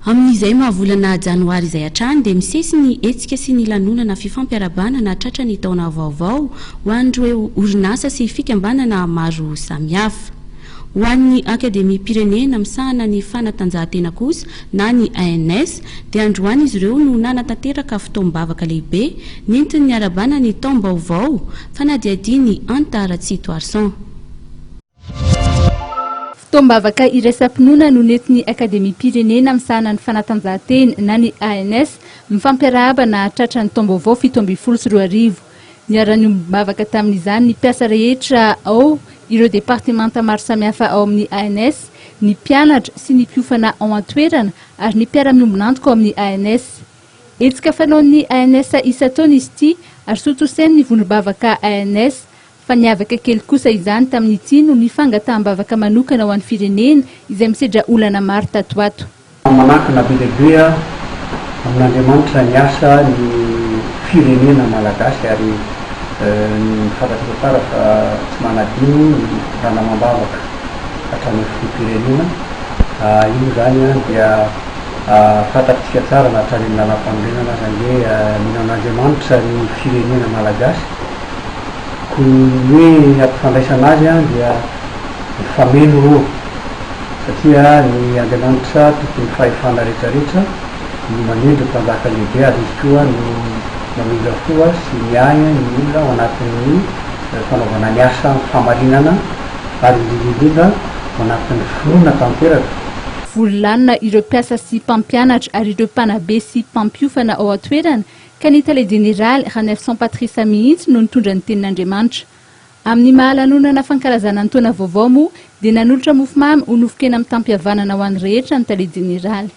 Amin'izay maha volana janoary izay hatrany dia misesy ny hetsika sy ny lanonana fifampiarahabana nahatratra ny taona vaovao ho an'ireo orinasa sy fikambanana maro samihafa. Ho an'ny Akademiam-pirenena misahana ny fanatanjahantena kosa na ny ANS dia androany izy ireo no nanatanteraka fotoam-bavaka lehibe nentiny niarahabana ny taom-baovao, fanadihadian'i Hanta Ratsitoarison. Fotoam-bavaka iraisam-pinoana no nentin'ny Akademiam-pirenena misahana ny fanatanjahantena na ny ANS mifampiarahaba nahatratra ny taom-baovao 2017. Niara-niombom-bavaka tamin'izany ny mpiasa rehetra ao ireo departemanta maro samihafa ao amin'ny ANS, ny mpianatra sy ny mpiofana ao an-toerana ary ny mpiara-miombon'antoka ao amin'ny ANS. Hetsika fanaon'ny ANS isan-taona izy ity ary sotosain'ny vondrom-bavaka ANS. Fa niavaka kely kosa izany tamin'ity noho ny fangataham-bavaka manokana ho an'ny firenena izay misedra olana maro tato ho ato. Manankina be dia be amin'Andriamanitra ny asa ny firenena malagasy ary fantatsika tsara fa tsy manadino ny fitondrana amam-bavaka hatramin'ny filoham-pirenena. Io moa izany dia fantatsika tsara na hatrany amin'ny lalam-panorenana aza ange mino an'Andriamanitra ny firenena malagasy. Koa ny hoe ampifandraisana azy dia mifameno roa satria ny Andriamanitra tompon'ny fahefana rehetra rehetra no manendry mpanjaka lehibe ary izy koa no mamindra fo sy miahy ny olona ao anatin'ny fanaovana ny asa amin'ny fahamarinana ary indrindra indrindra ao anatin'ny finoana tanteraka. Vory lanona ireo mpiasa sy mpampianatra ary ireo mpanabe sy mpampiofana ao an-toerana Ka ny tale jeneraly, Ranelson Patrice mihitsy no nitondra ny tenin'Andriamanitra. Amin'ny maha lanonana fankalazana ny taona vaovao moa dia nanolotra mofomamy ho nofon-kena mitam-pihavanana ho an'ny rehetra ny tale jeneraly.